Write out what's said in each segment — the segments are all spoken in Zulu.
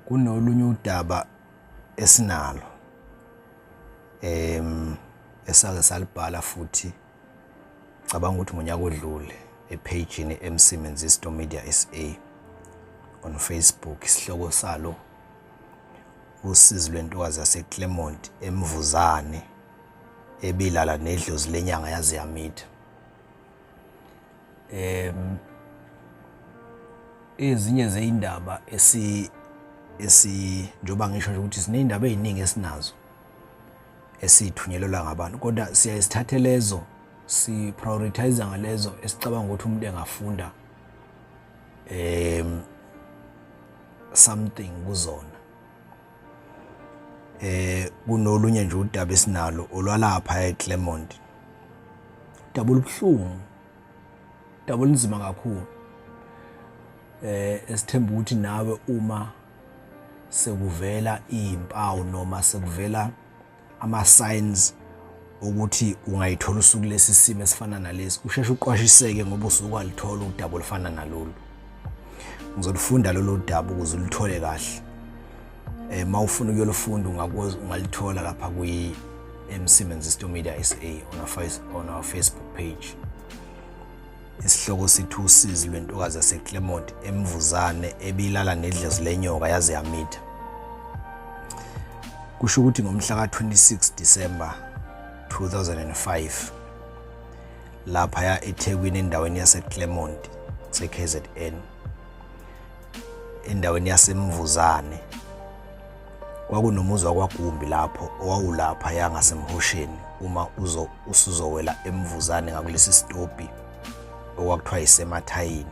Kunolunye udaba esinalo esake salibhala futhi cabanga ukuthi ngonyaka odlule ephejini MC Menzisto Media SA on Facebook. Isihloko salo usizi lwentokazi yaseClermont eMvuzane ebilala nedlozi lenyanga yaze yamitha. Ezinye zeyindaba esi esi njengoba ngisho nje ukuthi sineyindaba eziningi esinazo esithunyelelwa ngabantu, kodwa siyaye sithathe lezo, si prioritize ngalezo esicabanga ukuthi umuntu engafunda something kuzona. Kunolunye nje udaba esinalo olwalapha eClermont, udaba olubuhlungu, udaba olunzima kakhulu, esithemba ukuthi nawe uma sekuvela izimpawu noma sekuvela ama signs ukuthi ungayithola usuku lesi simo esifana nalesi, usheshe uqwashiseke ngoba usuke walithola udaba olufana nalolu. Ngizolufunda lolu daba ukuze uluthole kahle. Mawufuna ukuyolufunda ungakwazi, ungalithola lapha kwi MC Menzisto Media SA on our Facebook page. Isihloko sithi usizi lwentokazi yaseClermont eMvuzane ebilala nedlozi lenyoka yaze yamitha. Kusho ukuthi ngomhla ka-26 December 2005 laphaya eThekwini endaweni yaseClermont se-KZN endaweni yaseMvuzane kwakunomuzi wakwaGumbi lapho owawulapha yangasemhosheni uma uzo usuzowela eMvuzane ngakulesi sitobhi okwakuthiwa isemathayini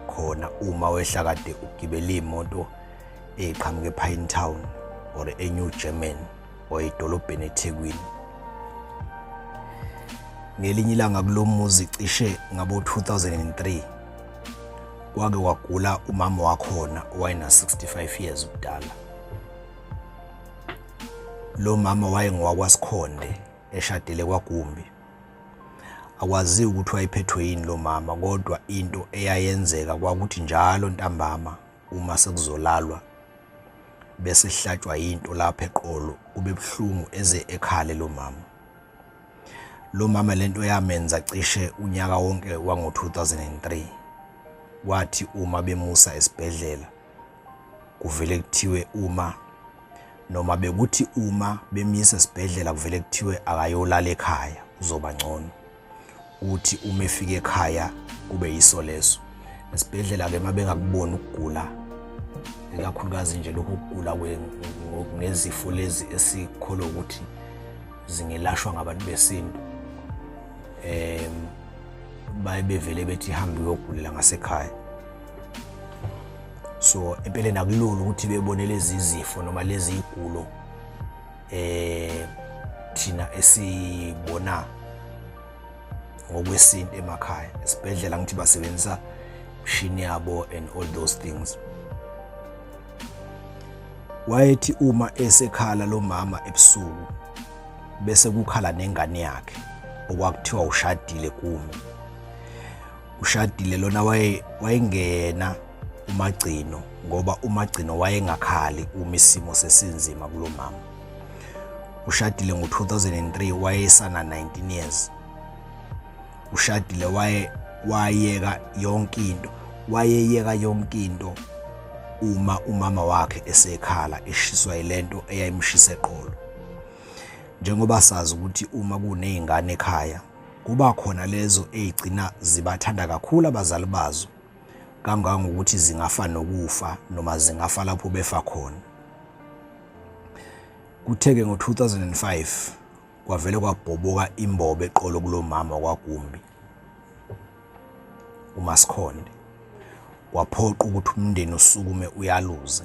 khona uma wehla kade ugibela imoto eqhamuka ePine Town or eNew German or edolobheni eThekwini. Ngelinye ilanga kulomuzi cishe ngabo 2003 kwake kwagula umama wakhona owayena 65 years ubudala. Lo mama wayengowakwaSikhonde eshadele kwaGumbi. Akwaziwa ukuthi wayephethwe yini lo mama, kodwa into eyayenzeka kwakuthi njalo ntambama uma sekuzolalwa bese hlatshwa yinto lapha eqolo, kube buhlungu eze ekhale lo mama. Lo mama lento yamenza cishe unyaka wonke wango-2003. Kwathi uma bemusa esibhedlela kuvele kuthiwe uma noma bekuthi uma bemisa esibhedlela kuvele kuthiwe akayolala ekhaya uzoba ngcono. Uthi uma efika ekhaya kube yiso leso. Esibhedlela-ke uma bengakuboni ukugula, ikakhulukazi nje lokhu kugula ngezifo lezi esikholwa ukuthi zingelashwa ngabantu besintu, baye bevele bethi hamba uyogulela ngasekhaya. So empeleni akulula ukuthi bebone lezi zifo noma lezi igulo thina esibona ngokwesintu emakhaya. Esibhedlela ngithi basebenzisa mshini yabo and all those things. Wayethi uma esekhala lo mama ebusuku bese kukhala nengane yakhe okwakuthiwa ushadile kumi. Ushadile lona wayengena uMagcino ngoba uMagcino wayengakhali uma isimo sesinzima kulo mama. Ushadile ngo-2003 wayesana 19 years. Ushadile wayeka yonke into, wayeyeka yonke into uma umama wakhe esekhala eshiswa yilento eyayimshisa eqolo. Njengoba sazi ukuthi uma kunezingane ekhaya kuba khona lezo ezigcina zibathanda kakhulu abazali bazo kangangokuthi zingafa nokufa noma zingafa lapho befa khona. Kuthe-ke ngo-2005 kwavele kwabhoboka imbobo eqolo kulo mama kwaGumbi uMasikhonde, kwaphoqa ukuthi umndeni usukume uyaluze.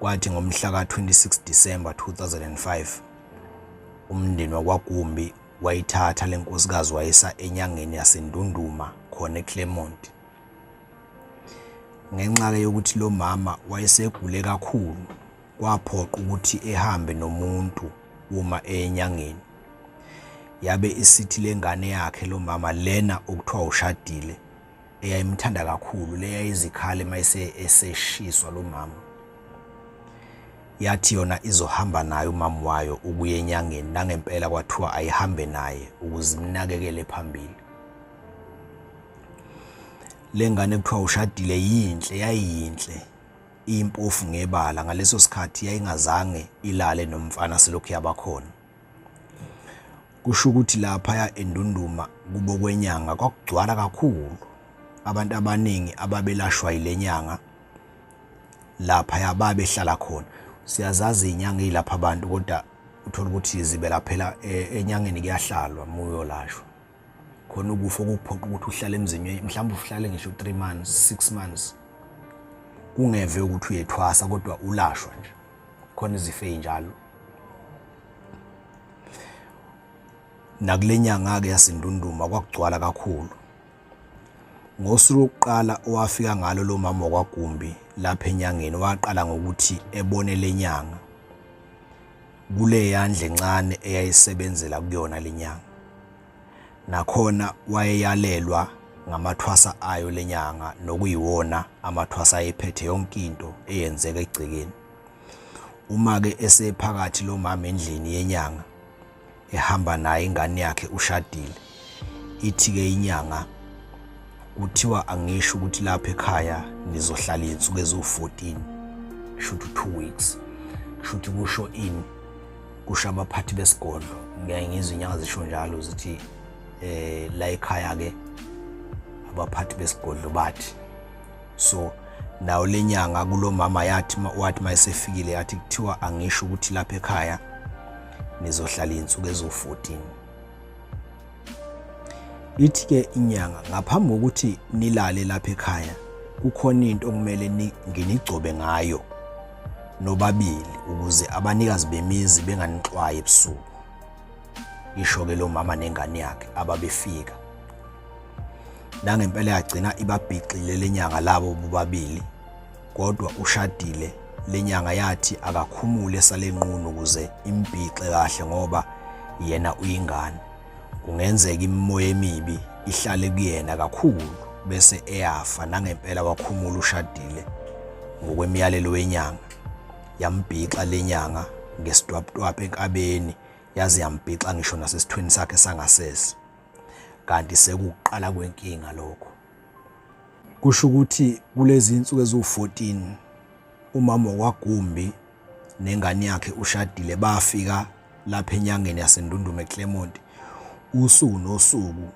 Kwathi ngomhla ka-26 December 2005 umndeni wakwaGumbi wayithatha le nkosikazi wayisa enyangeni yaseNdunduma khona eClermont. Ngenxa-ke yokuthi lo mama wayesegule kakhulu, kwaphoqa ukuthi ehambe nomuntu uma enyangeni. Yabe isithi lengane yakhe lo mama lena okuthiwa ushadile eyayimthanda kakhulu le yayizikhale mayise eseshiswa lo mama. Yathi yona izohamba naye umama wayo ukuya enyangeni, nangempela kwathiwa ayihambe naye ukuze imnakekele phambili. Le ngane kuthiwa ushadile yinhle, yayiyinhle, iyimpofu ngebala. Ngaleso sikhathi yayingazange ilale nomfana selokhu yabakhona. Kusho ukuthi laphaya eNdunduma kubo kwenyanga kwakugcwala kakhulu abantu abaningi ababelashwa yile nyanga laphaya babehlala khona. Siyazazi iy'nyanga ey'lapha abantu kodwa uthole ukuthi zibelaphela enyangeni kuyahlalwa uma uyolashwa. Khona ukufa okukuphoqa ukuthi uhlale emzini mhlawumbe uhlale ngisho 3 months, 6 months kungeve ukuthi uyethwasa kodwa ulashwa nje. Khona izifo ey'njalo. Nakule nyanga-ke yaseNdunduma kwakugcwala kakhulu. Ngosuku lokuqala owafika ngalo lo mama wakwaGumbi lapha enyangeni waqala ngokuthi ebone le nyanga kule yandle encane eyayisebenzela kuyona le nyanga. Nakhona wayeyalelwa ngamathwasa ayo le nyanga nokuyiwona amathwasa ayephethe yonke into eyenzeka egcekeni. Uma-ke esephakathi lo mama endlini yenyanga ehamba naye ingane yakhe ushadile, ithi-ke inyanga kuthiwa angisho ukuthi lapha ekhaya nizohlala iy'nsuku eziwu-14, kusho ukuthi 2 weeks, kusho ukuthi kusho ini, kusho abaphathi besigodlo. Ngiyaye ngizwe inyanga zisho njalo zithi la ekhaya-ke abaphathi besigodlo bathi so. Nayo le nyanga kulo mama yathi wathi mayesefikile yathi kuthiwa angisho ukuthi lapha ekhaya nizohlala iy'nsuku eziwu-14. Ithi-ke inyanga ngaphambi kokuthi nilale lapha ekhaya kukhona into okumele nginigcobe ngayo nobabili ukuze abanikazi bemizi benganixwayi ebusuku. Isho-ke lo mama nengane yakhe ababefika. Nangempela yagcina ibabhixile lenyanga labo bobabili kodwa ushadile lenyanga yathi akakhumule salenqunu ukuze imbhixe kahle ngoba yena uyingane. Kungenzeka imimoya emibi ihlale kuyena kakhulu bese eyafa. Nangempela wakhumula ushadile ngokwemiyalelo wenyanga. Yambhixa lenyanga ngesidwabudwabhu enkabeni yaze yambhixa ngisho nasesithweni sakhe sangasese. Kanti sekuqala kwenkinga lokho. Kusho ukuthi kulezi insuku eziwu-14 umama wakwaGumbi nengane yakhe ushadile bafika lapha enyangeni yaseNdunduma eClermont usuku nosuku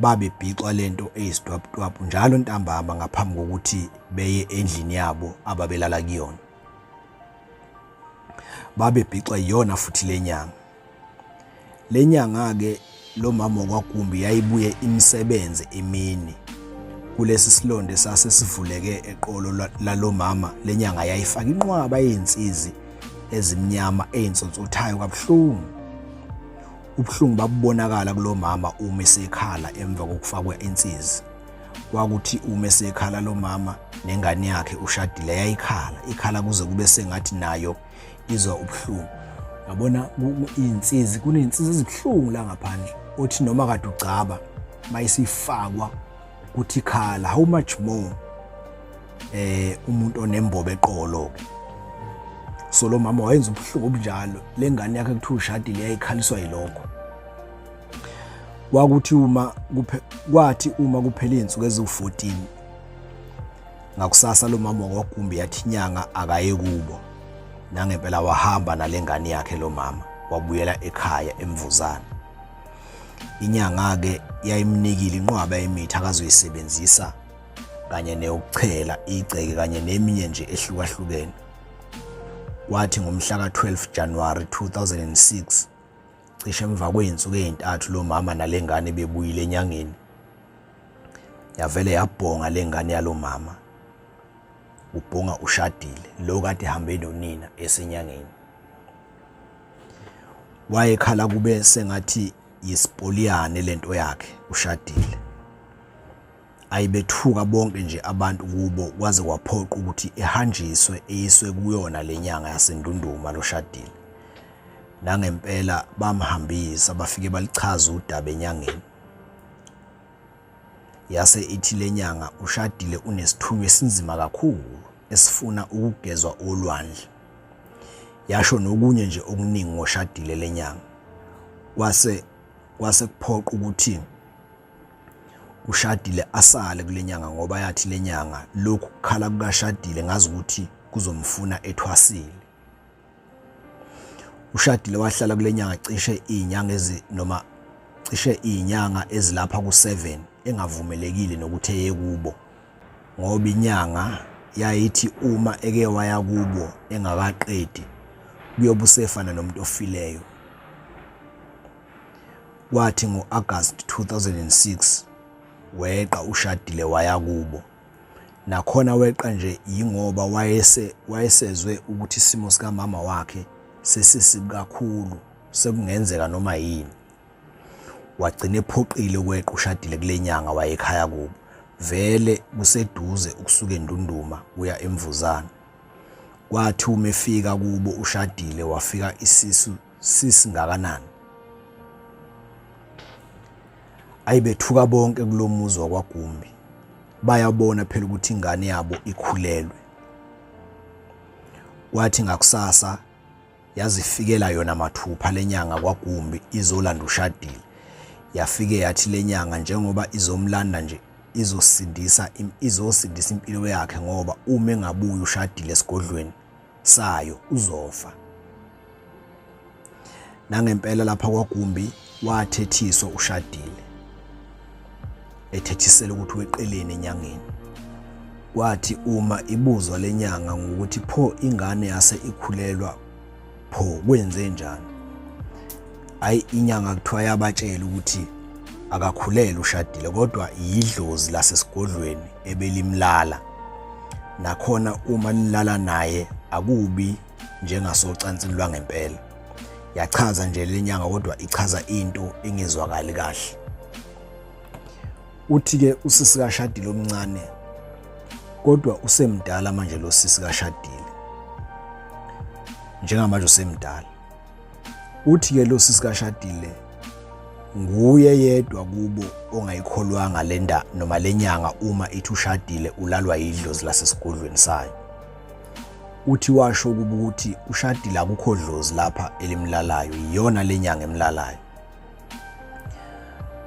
babebhixwa lento eyisidwabudwabhu njalo ntambama ngaphambi kokuthi beye endlini yabo ababelala kuyona. Babebhixwa iyona futhi lenyanga. Le nyanga-ke lo mama wakwaGumbi yayibuye imsebenze emini kulesi silonda esase sivuleke eqolo lalo mama. Le nyanga yayifaka inqwaba yezinsizi ezimnyama ezinsonsothayo kabuhlungu. Ubuhlungu babubonakala kulo mama uma esekhala emva kokufakwa insizi. Kwakuthi uma esekhala lo mama nengane yakhe ushadile yayikhala, ikhala kuze kube sengathi nayo izwa ubuhlungu. Yabona iy'nsizi, kuney'nsizi ezibuhlungu la ngaphandle othi noma kade ugcaba mayisifakwa kuthi khala, how much more umuntu onembobo eqolo ke. So lo mama wayenza ubuhlungu obunjalo, le ngane yakhe kuthiwa ushadile yayikhaliswa yilokho. Kwakuthi uma kwathi uma kuphela iy'nsuku eziwu-14 ngakusasa lo mama wakwaGumbi yathi inyanga akaye kubo. Nangempela wahamba nale ngane yakhe lo mama wabuyela ekhaya eMvuzane. Inyanga-ke yayimnikile inqwaba yemithi akazoyisebenzisa kanye neyokuchela igceke kanye neminye nje ehlukahlukene. Kwathi ngomhla ka-12 January 2006 cishe emva kwey'nsuku ey'ntathu lo mama nale ngane bebuyile enyangeni, yavele yabhonga le ngane yalo mama. Ubhonga ushadile lo kade ehambe nonina esenyangeni. Wayekhala kube sengathi yisipoliyane lento yakhe ushadile. Ayibethuka bonke nje abantu kubo kwaze kwaphoqa ukuthi ehanjiswe eyiswe kuyona le nyanga yaseNdunduma loshadile. Nangempela bamhambisa bafike balichaza udaba enyangeni. Yase ithi lenyanga ushadile unesithunywa esinzima kakhulu esifuna ukugezwa olwandle. Yasho nokunye nje okuningi ngoshadile lenyanga. Kwase kwase kuphoqa ukuthi ushadile asale kulenyanga ngoba yathi lenyanga lokhu kukhala kukashadile ngazi ukuthi kuzomfuna ethwasile. Ushadile wahlala kule nyanga cishe iy'nyanga ezi noma cishe iy'nyanga ezilapha ku-7 engavumelekile nokuthi eye kubo ngoba inyanga yayithi uma eke waya kubo engakaqedi kuyobe usefana nomuntu ofileyo. Kwathi ngo-Agasti 2006 weqa uShadile waya kubo. Nakhona weqa nje yingoba wayese wayesezwe ukuthi isimo sikamama wakhe sesisibi kakhulu sekungenzeka noma yini. Wagcina ephoqile ukweqa uShadile kule nyanga wayekhaya kubo. Vele kuseduze ukusuka eNdunduma kuya eMvuzana. Kwathi uma efika kubo uShadile wafika isisu sisingakanani. Ayi bethuka bonke kulomuzi wakwaGumbi. Bayabona phela ukuthi ingane yabo ikhulelwe. Kwathi ngakusasa yazifikela yona mathupha lenyanga kwaGumbi izolanda uShadile. Yafike yathi lenyanga njengoba izomlanda nje izosindisa izosindisa impilo yakhe ngoba uma engabuyi uShadile esigodlweni sayo uzofa. Nangempela lapha kwaGumbi wathethiswa uShadile ethethisela ukuthi weqeleni enyangeni. Kwathi uma ibuzwa lenyanga ngokuthi pho ingane yase ikhulelwa pho kwenze njani, ayi inyanga kuthiwa yabatshela ukuthi akakhulelwe uShadile kodwa yidlozi lasesigodlweni ebelimlala. Nakhona uma lilala naye akubi njengasocansini lwangempela. Yachaza nje lenyanga kodwa ichaza into engezwakali kahle. Uthi-ke usisi kaShadile omncane kodwa usemdala manje lo sisi kaShadile. Njengamanje usemdala. Uthi-ke lo sisi kaShadile nguye yedwa kubo ongayikholwanga lenda noma lenyanga uma ithi ushadile ulalwa yidlozi lasesigodlweni sayo. Uthi washo kubo ukuthi ushadile akukho dlozi lapha elimlalayo iyona lenyanga emlalayo.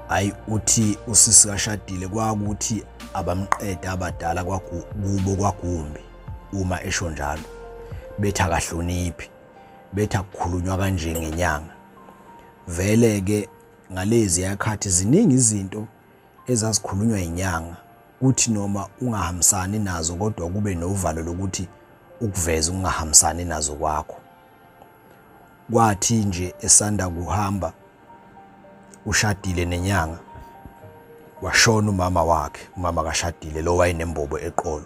Hayi uthi usisi kashadile kwakuthi abamqeda abadala kubo kwaGumbi uma esho njalo bethi akahloniphi bethi akukhulunywa kanje ngenyanga. Vele ke ngalezi yakhathi ziningi izinto ezazikhulunywa inyanga kuthi noma ungahambisani nazo kodwa kube novalo lokuthi ukuveze ukungahambisani nazo kwakho. Kwathi nje esanda kuhamba ushadile nenyanga washona umama wakhe, umama kashadile lo wayenembobo eqolo.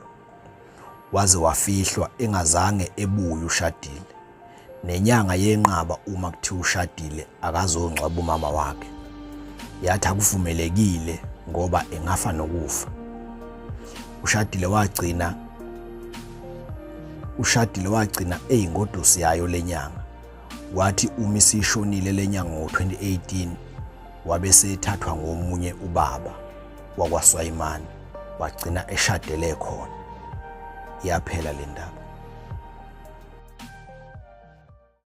Waze wafihlwa engazange ebuye ushadile. Nenyanga yenqaba uma kuthiwa ushadile akazongcwaba umama wakhe. Yathi akuvumelekile ngoba engafa nokufa. Ushadile wagcina ushadile wagcina eyingodusi yayo lenyanga. Kwathi uma isishonile lenyanga ngo-2018 wabe sethathwa ngomunye ubaba wakwaSwayimane wagcina eshadele khona. Iyaphela le ndaba.